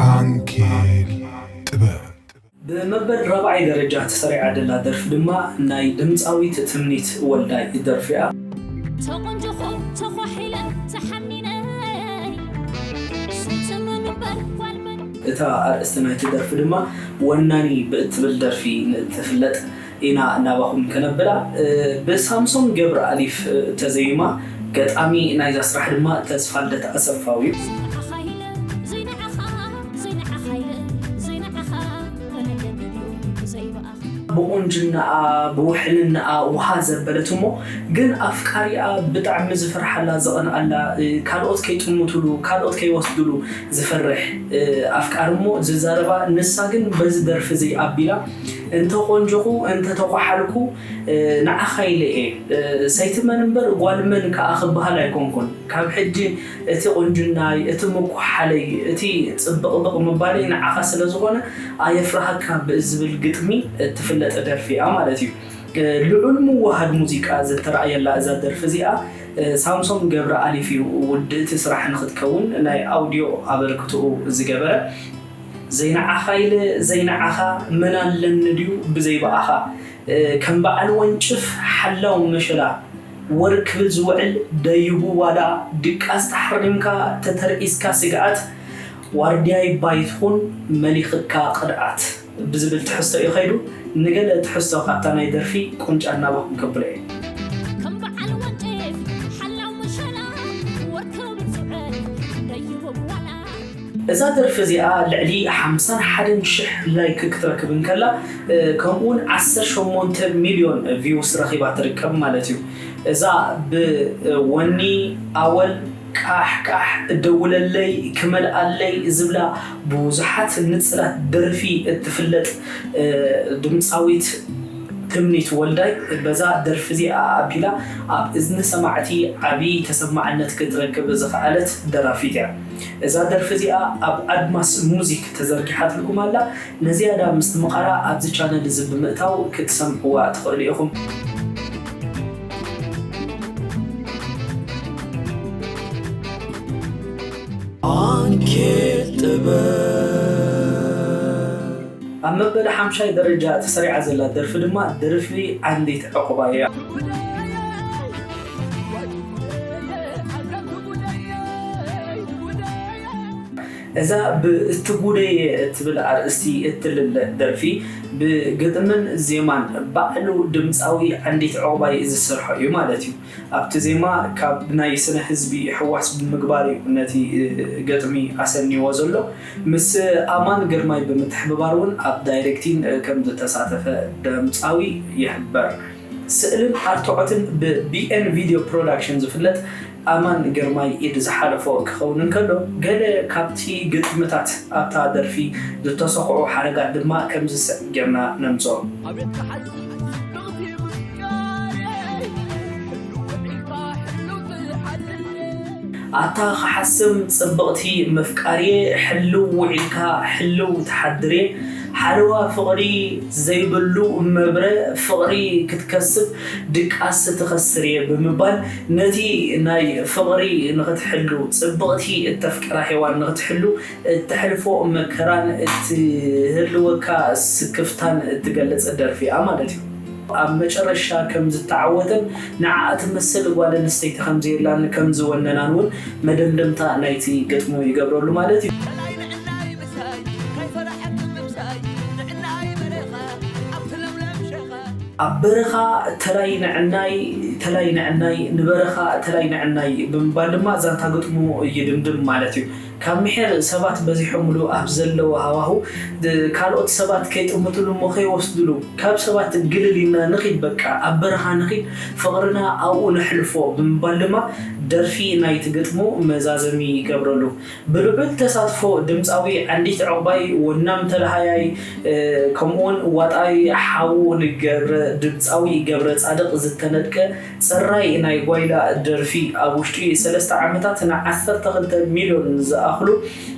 ዓንኬል ጥበብ። ብመበል ራብዓይ ደረጃ ተሰሪዓ ዘላ ደርፊ ድማ ናይ ድምፃዊት ትምኒት ወልዳይ ደርፊ እያ። ተቆንጆኹ ተኳሒለ ተሓኒነ ሰይትመን እምበር ጓል መን እታ ኣርእስቲ ናይቲ ደርፊ ድማ ወናኒ ብእትብል ደርፊ ንእትፍለጥ ኢና ናባኹም ከነብላ። ብሳምሶን ገብረኣሊፍ ተዘይማ፣ ገጣሚ ናይዛ ስራሕ ድማ ተስፋልደት ኣሰፋው እዩ። ዘይንዓኻ ኢለ ዘይንዓኻ ዘይንዓኻ ኢለ ዘይንዓኻ መለለኒ ድዩ ዘይበኣኻ ብቑንጅናኣ ብውሕልናኣ ውሃ ዘበለት እሞ ግን ኣፍቃሪኣ ብጣዕሚ ዝፈርሓላ ዝቐንኣላ፣ ካልኦት ከይጥምቱሉ ካልኦት ከይወስዱሉ ዝፈርሕ ኣፍቃሪ እሞ ዝዛረባ፣ ንሳ ግን በዚ ደርፊ እዚ ኣቢላ እንተ ቆንጆኹ እንተ ተኳሓልኩ ንዓኻ ኢለ እየ፣ ሰይቲ መን እምበር ጓል መን ከኣ ክበሃል ኣይኮንኩን። ካብ ሕጂ እቲ ቁንጅናይ፣ እቲ ምኩሓለይ፣ እቲ ጽብቕብቕ ምባለይ ንዓኻ ስለ ዝኾነ ኣየፍርሃካ ብዝብል ግጥሚ እትፍለጥ ደርፊ እያ ማለት እዩ። ልዑል ምውሃድ ሙዚቃ ዝተራእየላ እዛ ደርፊ እዚኣ ሳምሶም ገብረኣሊፍ እዩ ውድእቲ ስራሕ ንኽትከውን ናይ ኣውድዮ ኣበርክትኡ ዝገበረ። ዘይንዓኻ ኢለ ዘይንዓኻ መን ኣለኒ ድዩ ብዘይ ብኣኻ ከም በዓል ወንጭፍ ሓላው መሸላ ወር ክብል ዝውዕል ደይቡ ዋላ ድቃስ ተሓሪምካ ተተርኢስካ ስግኣት ዋርድያይ ባይትኹን መሊኽካ ቅድኣት ብዝብል ትሕዝቶ እዩ ኸይዱ። ንገለ ትሕዝቶ ካብታ ናይ ደርፊ ቁንጫ እናባኹም ከብሎ እየ። ከም በዓል ወንጭፍ ሓላው መሸላ ወር ክብል ዝውዕል ደይቡ ዋላ እዛ ደርፊ እዚኣ ልዕሊ ሓምሳን ሓደን ሽሕ ላይክ ክትረክብ እንከላ ከምኡውን ዓሰርተ ሸሞንተ ሚልዮን ቪውስ ረኺባ ትርከብ ማለት እዩ። እዛ ብወኒ ኣወል ቃሕ ቃሕ ደውለለይ ክመልኣለይ ዝብላ ብብዙሓት ንፅላት ደርፊ እትፍለጥ ድምፃዊት ትምኒት ወልዳይ በዛ ደርፊ እዚኣ ኣቢላ ኣብ እዝኒ ሰማዕቲ ዓብዪ ተሰማዕነት ክትረክብ ዝኸኣለት ደራፊት እያ። እዛ ደርፊ እዚኣ ኣብ ኣድማስ ሙዚክ ተዘርጊሓትልኩም ኣላ። ንዝያዳ ምስትምቓራ ኣብዚ ቻነል እዚ ብምእታው ክትሰምዕዋ ትኽእሉ ኢኹም። ዓንኬል ጥበብ ኣብ መበል ሓምሻይ ደረጃ ተሰሪዓ ዘላ ደርፊ ድማ ደርፊ ዓንዲት ዕቑባይ እያ። እዛ ብእትጉደየ እትብል ኣርእስቲ እትልለ ደርፊ ብግጥምን ዜማን ባዕሉ ድምፃዊ ዓንዲት ዕቑባይ ዝሰርሖ እዩ ማለት እዩ። ኣብቲ ዜማ ካብ ናይ ስነ ህዝቢ ሕዋስ ብምግባር እዩ ነቲ ግጥሚ ኣሰንይዎ ዘሎ። ምስ ኣማን ግርማይ ብምትሕብባር እውን ኣብ ዳይሬክቲን ከም ዝተሳተፈ ድምፃዊ ይሕበር። ስእልን ኣርትዖትን ብ ቢ ኤን ቪድዮ ፕሮዳክሽን ዝፍለጥ ኣማን ግርማይ ኢድ ዝሓለፎ ክኸውን እንከሎ፣ ገለ ካብቲ ግጥምታት ኣብታ ደርፊ ዝተሰኽዑ ሓረጋት ድማ ከምዚ ስዕብ ጌርና ነምጽኦ። ኣቤት ክሓልፍ ብቕቲ ምፍቃረይ፣ ሕልው ውዒልካ ሕልው ትሓድር። ኣታ ክሓስም ጽብቕቲ ምፍቃርየ፣ ሕልው ውዒልካ ሕልው ትሓድርየ። ሓለዋ ፍቕሪ ዘይብሉ መብረ፣ ፍቕሪ ክትከስብ ድቃስ ትኸስርየ ብምባል ነቲ ናይ ፍቕሪ ንኽትሕሉ፣ ጽብቕቲ እተፍቅራ ሄዋን ንኽትሕሉ እተሕልፎ መከራን እትህልወካ ስክፍታን እትገልጽ ደርፊ እያ ማለት እዩ። ኣብ መጨረሻ ከም ዝተዓወተን ንዓኣ ትመስል ጓል ኣንስተይቲ ከም ዘየላን ከም ዝወነናን እውን መደምደምታ ናይቲ ግጥሙ ይገብረሉ ማለት እዩ። ተላይ ንዕናይ ምሳይ ከይፈራሐት ምምሳይ ንዕናይ በረኻ ኣብቲ ለምለም ሸኻ ኣብ በረኻ ተላይ ንዕናይ ተላይ ንዕናይ ንበረኻ ተላይ ንዕናይ ብምባል ድማ ዛንታ ግጥሙ ይድምድም ማለት እዩ። ካብ ምሒር ሰባት በዚሖምሉ ኣብ ዘለዉ ሃዋሁ ካልኦት ሰባት ከይጥምትሉ እሞ ከይወስድሉ ካብ ሰባት ግልል ኢልና ንኺድ በቃ ኣብ በረኻ ንኺድ ፍቕርና ኣብኡ ነሕልፎ ብምባል ድማ ደርፊ ናይቲ ግጥሙ መዛዘሚ ይገብረሉ። ብልዑል ተሳትፎ ድምፃዊ ዓንዲት ዕቑባይ ወናም ተለሃያይ ከምኡውን ዋጣይ ሓዉ ንገብረ ድምፃዊ ገብረ ፃድቕ ዝተነድቀ ፅራይ ናይ ጓይላ ደርፊ ኣብ ውሽጢ ሰለስተ ዓመታት ንዓሰርተ ክልተ ሚልዮን ዝኣ ኣኽሉ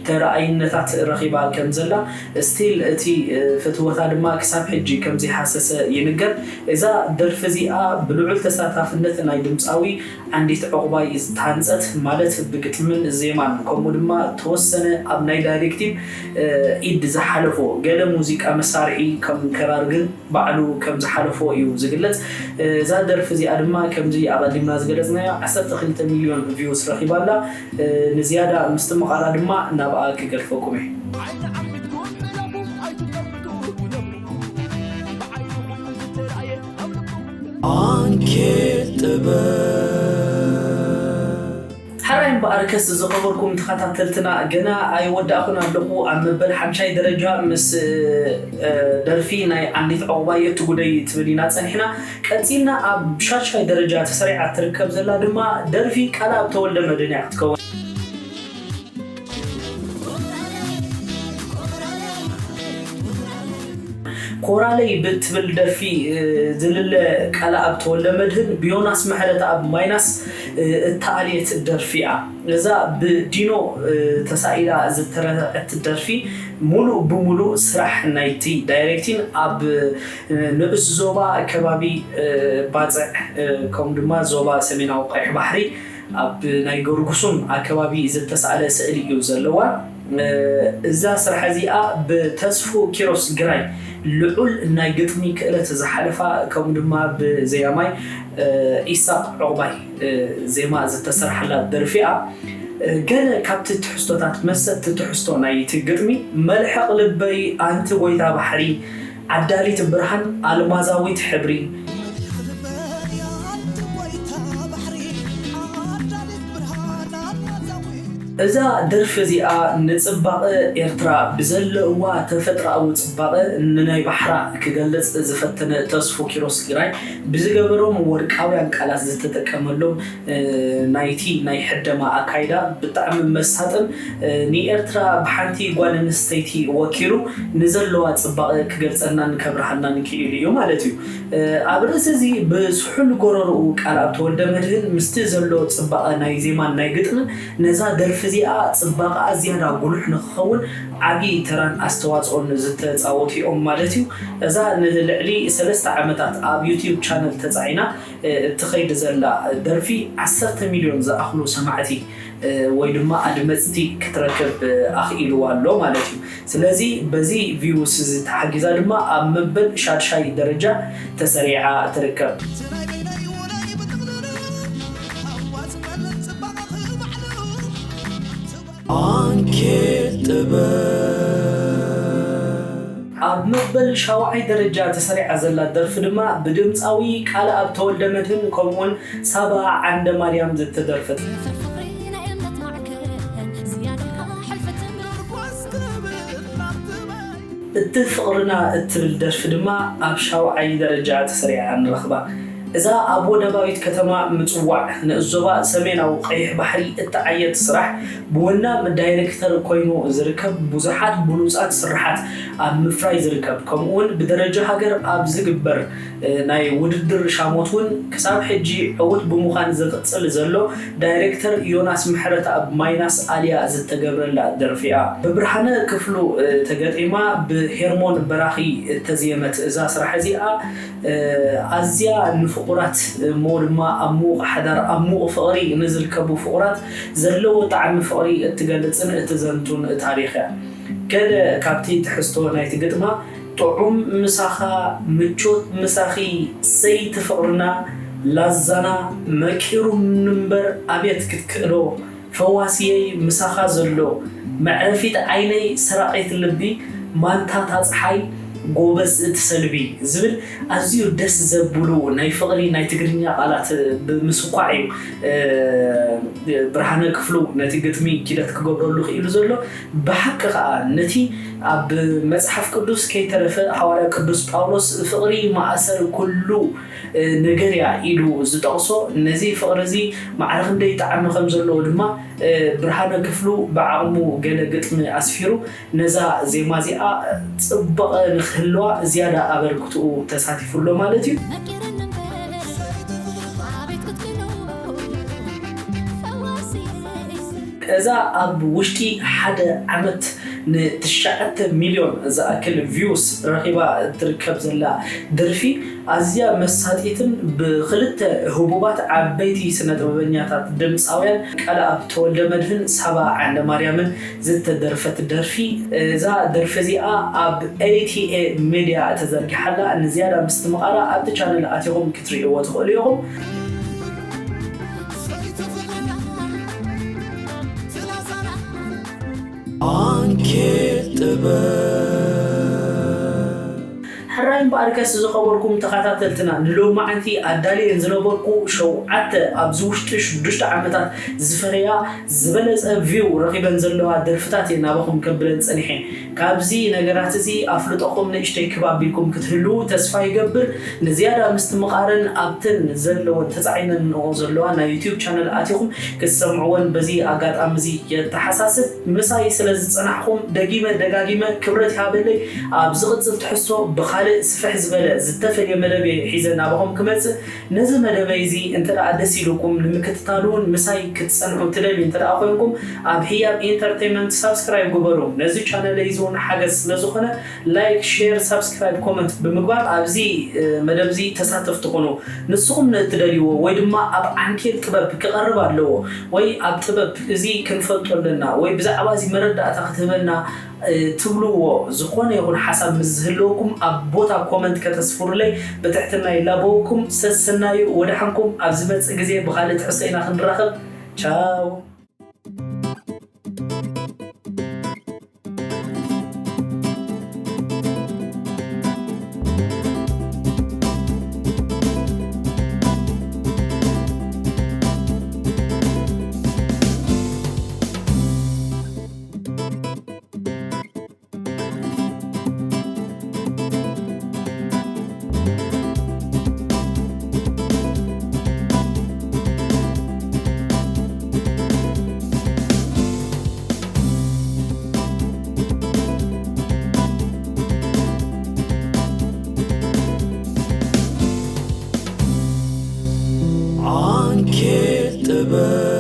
ተረኣይነታት ረኺባ ከም ዘላ፣ ስቲል እቲ ፍትወታ ድማ ክሳብ ሕጂ ከም ዘይሃሰሰ ይንገር። እዛ ደርፊ እዚኣ ብልዑል ተሳታፍነት ናይ ድምፃዊ ዓንዲት ዕቑባይ ዝተሃንፀት፣ ማለት ብግጥምን ዜማን ከምኡ ድማ ተወሰነ ኣብ ናይ ዳይሬክቲን ኢድ ዝሓለፎ ገለ ሙዚቃ መሳርሒ ከም ክራር ግን ባዕሉ ከም ዝሓለፎ እዩ ዝግለጽ። እዛ ደርፊ እዚኣ ድማ ከምዚ ኣቐዲምና ዝገለጽናዮ ዓሰርተ ክልተ ሚልዮን ቪውስ ረኺባ ኣላ። ንዝያዳ ምስትምቓራ ድማ ናብኣ ክገድፈኩም እየ። ኣንኬት ጥበብ። ሕራይ እምበኣርከስ ዝኸበርኩም ተኸታተልትና፣ ገና ኣይወዳእኹን ኣለኹ። ኣብ መበል ሓምሻይ ደረጃ ምስ ደርፊ ናይ ዓንዲት ዕቑባይ እቲ ጉደይ ትብል ኢና ጸኒሕና። ቀጺልና ኣብ ሻድሻይ ደረጃ ተሰሪዓ ትርከብ ዘላ ድማ ደርፊ ቃልኣብ ተወልደ መድህን እያ ክትከውን። ኮራለይ ብትብል ደርፊ ዝልለ ቃልኣብ ተወልደ መድህን ብዮናስ ምሕረተኣብ ማይናስ እተኣልየት ደርፊ እያ። እዛ ብዲኖ ተሳኢላ ዝተረፈት ደርፊ ሙሉእ ብሙሉእ ስራሕ ናይቲ ዳይሬክቲን ኣብ ንኡስ ዞባ ከባቢ ባጽዕ ከምኡ ድማ ዞባ ሰሜናዊ ቀይሕ ባሕሪ ኣብ ናይ ገርጉሱም ኣከባቢ ዝተሳእለ ስእሊ እዩ ዘለዋ። እዛ ስራሕ እዚኣ ብተስፉ ኪሮስ ግራይ ልዑል ናይ ግጥሚ ክእለት ዝሓለፋ ከምኡ ድማ ብዘያማይ ኢሳቕ ዑቕባይ ዜማ ዝተሰርሓላ ደርፊ እያ። ገለ ካብቲ ትሕዝቶታት መሰጥቲ ትሕዝቶ ናይቲ ግጥሚ፣ መልሕቕ ልበይ ኣንቲ ጎይታ ባሕሪ፣ ዓዳሊት ብርሃን ኣልማዛዊት ሕብሪ። እዛ ደርፊ እዚኣ ንጽባቐ ኤርትራ ብዘለዋ ተፈጥሮኣዊ ጽባቐ ንናይ ባሕራ ክገልጽ ዝፈተነ ተስፉ ኪሮስ ግራይ ብዝገበሮም ወርቃውያን ቃላት ዝተጠቀመሎም ናይቲ ናይ ሕደማ ኣካይዳ ብጣዕሚ መሳጥን ንኤርትራ ብሓንቲ ጓል ኣንስተይቲ ወኪሉ ንዘለዋ ጽባቐ ክገልጸልናን ከብርሃልናን ክኢሉ እዩ ማለት እዩ። ኣብ ርእሲ እዚ ብስሑል ጎረርኡ ቃልኣብ ተወልደ መድህን ምስቲ ዘሎ ጽባቐ ናይ ዜማን ናይ ግጥምን ነዛ ደርፊ እዚኣ ጽባቐኣ ዝያዳ ጉሉሕ ንክኸውን ዓብዪ ተራን ኣስተዋጽኦን ዝተጻወቱ እዮም ማለት እዩ። እዛ ንልዕሊ ሰለስተ ዓመታት ኣብ ዩትዩብ ቻነል ተጻዒና እትኸይድ ዘላ ደርፊ ዓሰርተ ሚልዮን ዝኣኽሉ ሰማዕቲ ወይ ድማ ኣድመፅቲ ክትረክብ ኣኽኢልዋ ኣሎ ማለት እዩ። ስለዚ በዚ ቪውስ እዚ ተሓጊዛ ድማ ኣብ መበል ሻድሻይ ደረጃ ተሰሪዓ ትርከብ። ኣንኬት ጥበብ። ኣብ መበል ሻውዓይ ደረጃ ተሰሪዓ ዘላ ደርፊ ድማ ብድምፃዊ ቃልኣብ ተወልደ መድህን ከምኡውን ሳባ ዓንደ ማርያም ዝተደርፈት። እቲ ፍቕርና እትብል ደርፊ ድማ ኣብ ሻውዓይ ደረጃ ተሰሪዓ ንረኽባ። እዛ ኣብ ወደባዊት ከተማ ምጽዋዕ ንእስ ዞባ ሰሜናዊ ቀይሕ ባሕሪ እትዓየት ስራሕ ብወናም ዳይሬክተር ኮይኑ ዝርከብ ብዙሓት ብሉጻት ስርሓት ኣብ ምፍራይ ዝርከብ ከምኡውን ብደረጃ ሃገር ኣብ ዝግበር ናይ ውድድር ሻሞት እውን ክሳብ ሕጂ ዕዉት ብምዃን ዝቕጽል ዘሎ ዳይሬክተር ዮናስ ምሕረተኣብ ማይናስ ኣልያ ዝተገብረላ ደርፊ እያ። ብብርሃነ ክፍሉ ተገጢማ ብሄርሞን በራኺ እተዝየመት እዛ ስራሕ እዚኣ ኣዝያ ንፍቑራት እሞ ድማ ኣብ ምዉቕ ሓዳር ኣብ ምዉቕ ፍቕሪ ንዝርከቡ ፍቑራት ዘለዎ ጣዕሚ ፍቕሪ እትገልጽን እትዘንቱን ታሪኽ እያ። ገለ ካብቲ ትሕዝቶ ናይቲ ግጥማ ጥዑም ምሳኻ ምቾት ምሳኺ ሰይቲ ፍቕርና ላዛና መቂሩ ምንምበር ኣቤት ክትክእሎ ፈዋሲየይ ምሳኻ ዘሎ መዕረፊት ዓይነይ ሰራቒት ልቢ ማንታታ ጸሓይ ጎበዝ እቲ ሰልቢ ዝብል ኣዝዩ ደስ ዘብሉ ናይ ፍቕሪ ናይ ትግርኛ ቃላት ብምስኳዕ እዩ ብርሃነ ክፍሉ ነቲ ግጥሚ ኪደት ክገብረሉ ክኢሉ ዘሎ። ብሓቂ ኸኣ ነቲ ኣብ መጽሓፍ ቅዱስ ከይተረፈ ሃዋርያ ቅዱስ ጳውሎስ ፍቕሪ ማእሰር ኩሉ ነገር እያ ኢሉ ዝጠቕሶ ነዚ ፍቕሪ እዚ ማዕረ ክንደይ ጣዕሚ ከም ዘለዎ ድማ ብርሃነ ክፍሉ ብዓቕሙ ገለ ግጥሚ ኣስፊሩ ነዛ ዜማ እዚኣ ጽብቕ ንክህልዋ ዝያዳ ኣበርክትኡ ተሳቲፉ ኣሎ ማለት እዩ። እዛ ኣብ ውሽጢ ሓደ ዓመት ንትሽዓተ ሚልዮን ዝኣክል ቪውስ ረኺባ እትርከብ ዘላ ደርፊ ኣዝያ መሳጢትን ብክልተ ህቡባት ዓበይቲ ስነ ጥበበኛታት ድምፃውያን ቃልኣብ ተወልደ መድህን ሳባ ዓንደ ማርያምን ዝተደርፈት ደርፊ። እዛ ደርፊ እዚኣ ኣብ ኤቲኤ ሚድያ ተዘርጊሓላ። ንዝያዳ ምስትምቓራ ኣብቲ ቻነል ኣቲኹም ክትርእይዎ ትኽእሉ ኢኹም። ኣንኬል ጥበብ። ሕራይ እምበኣርከስ ዝኸበርኩም ተኸታተልትና ንሎማዓንቲ ኣዳልየን ዝነበርኩ ሸውዓተ ኣብዚ ውሽጢ ሽዱሽተ ዓመታት ዝፈረያ ዝበለጸ ቪው ረኺበን ዘለዋ ደርፍታት እየ ናባኹም ከብለን ጸኒሐ። ካብዚ ነገራት እዚ ኣፍልጦኹም ንእሽተይ ክብ ኣቢልኩም ክትህልዉ ተስፋ ይገብር። ንዝያዳ ምስትምቓረን ኣብተን ዘለወን ተጻዒነንኦ ዘለዋ ናይ ዩትዩብ ቻነል ኣቲኹም ክትሰምዕወን በዚ ኣጋጣሚ እዚ የተሓሳስብ። ምሳይ ስለ ዝጸናሕኩም ደጊመ ደጋጊመ ክብረት ይሃበለይ። ኣብ ዝቕጽል ትሕዝቶ ብኻልእ ስፍሕ ዝበለ ዝተፈልየ መደብ እየ ሒዘ ናባኹም ክመጽእ። ነዚ መደበይ እዚ እንተ ደኣ ደስ ኢሉኩም ንምክትታል እውን ምሳይ ክትጸንሑ ትደልዩ እንተ ደኣ ኮይንኩም ኣብ ህያብ ኢንተርቴይመንት ሳብስክራይብ ግበሩ። ነዚ ቻነለይ እዚ እውን ሓገዝ ስለ ዝኾነ ላይክ፣ ሼር፣ ሳብስክራይብ፣ ኮመንት ብምግባር ኣብዚ እ፣ መደብ እዚ ተሳተፍቲ ኩኑ። ንስኹም ንእትደልይዎ ወይ ድማ ኣብ ዓንኬል ጥበብ ክቐርብ ኣለዎ ወይ ኣብ ጥበብ እዚ ክንፈልጦ ኣለና ወይ ብዛዕባ እዚ መረዳእታ ክትህበና እ፣ ትብልዎ ዝኾነ ይኹን ሓሳብ ምስ ዝህልወኩም ኣብ ቦታ ኮመንት ከተስፍሩለይ ብትሕትና ይላበወኩም። ሰሰናዩ ወደሓንኩም። ኣብ ዝመጽእ ግዜ ብኻልእ ትሕዝቶ ኢና ክንራኸብ። ቻው። ዓንኬል ጥበብ።